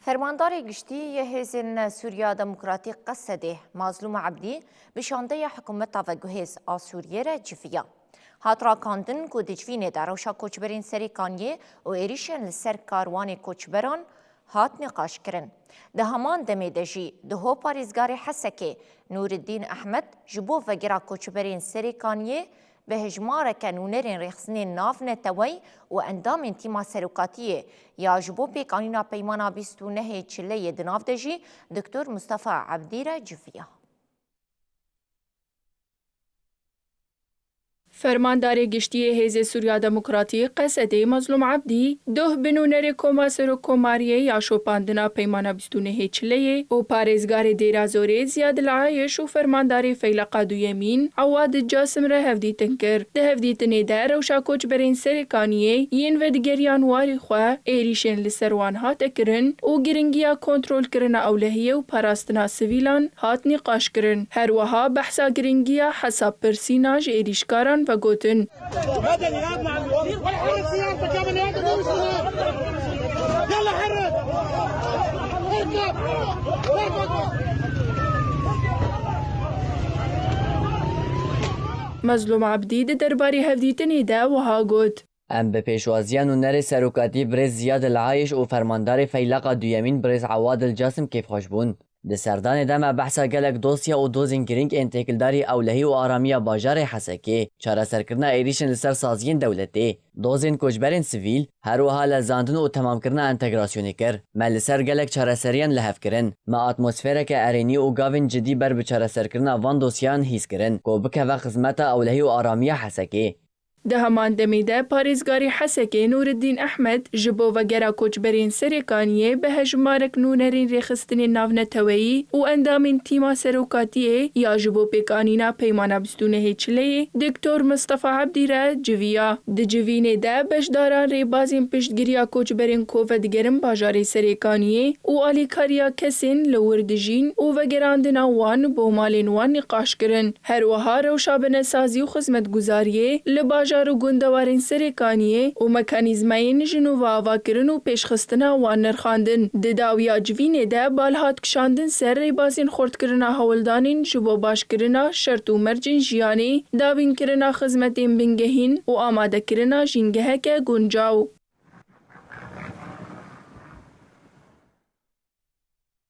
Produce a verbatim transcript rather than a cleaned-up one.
Fermandarê Giştî yê Hêzên Sûriya Demokratîk, Qesedê, Mazlûm Ebdî, bi şandeya hikûmeta veguhêz a Sûriyê re civiya. Hat rakandin ku di civînê de rewşa koçberên Serêkaniyê û êrîşên li ser karwanê koçberan hat nîqaşkirin. Di heman demê de jî duho parêzgarê Hesekê Nûriddîn Ehmed ji bo vegera koçberên Serêkaniyê bi hejmareke nûnerên rêxistinên navneteweyî û endamên tîma serokatiyê ya ji bo pêkanîna peymana bîst û nehê Çileyê di nav de jî Doktor Mustafa Ebdî re civiya. Fermandarê Giştî yê Hêzê Sûriya Demokratîk, Qesedê, Mazlûm Ebdî, doh bi nûnerê Koma Serokkomariyê ya şopandina Peymana bîst û nehê Çileyê û parêzgarê Dêra Zorê Ziyad El Ayiş û fermandarê Feyleqa Duyemîn Ewad Casim re hevdîtin kir. Di hevdîtinê de rewşa koçberên Serêkaniyê yên vedigeriyan warê xwe, êrîşên li ser wan hate kirin û giringiya kontrolkirina ewlehiyê û parastina sivîlan hat nîqaşkirin. Her wiha behsa giringiya hesabpirsîna ji êrîşkaran vegotin. Mezlûm Ebdî di derbarê hevdîtinê de wiha got. Em bi pêşwaziya nûnerê serokatî birêz Ziyad El Ayiş û fermandarê Feyleqa Duyemîn birêz Ewad El Casim kêfxweş bûn. Di serdanê de me behsa gelek dosya û dozên girîng ên têkildarî ewlehî û aramiya bajarê Hesekê, çareserkirina êrîşên li ser saziyên dewletê, dozên koçberên sivîl, her wiha lezandin û temamkirina entegrasyonê kir. Me li ser gelek çareseriyan li hev kirin. Me atmosfereke erênî û gavên cidî ber bi çareserkirina van dosyayan hîs kirin, ku bikeve xizmeta ewlehî û aramiya Hesekê. Di heman demê de parêzgarê Hesekê Nûriddîn Ehmed ji bo vegera koçberên Serêkaniyê bi hejmarek nûnerên rêxistinên navneteweyî û endamên tîma serokatiyê ya ji bo pêkanîna peymana bîst û nehê Çileyê Doktor Mistefa Ebdî re civiya. Di civînê de beşdaran rêbazên piştgiriya koçberên ku vedigerin bajarê Serêkaniyê û alîkariya kesên li wir dijîn û vegerandina wan bo malên wan nîqaş kirin. Her wiha rewşa binesazî û xizmetguzariyê li bajar û gundewarên Serêkaniyê û mekanîzmayên ji nû ve avakirin û pêşxistina wan nirxandin. Di dawiya civînê de bal hat kişandin ser rêbazên xurtkirina hewldanên ji bo başkirina şert û mercên jiyanê, dabînkirina xizmetên bingehîn û amadekirina jîngeheke guncaw.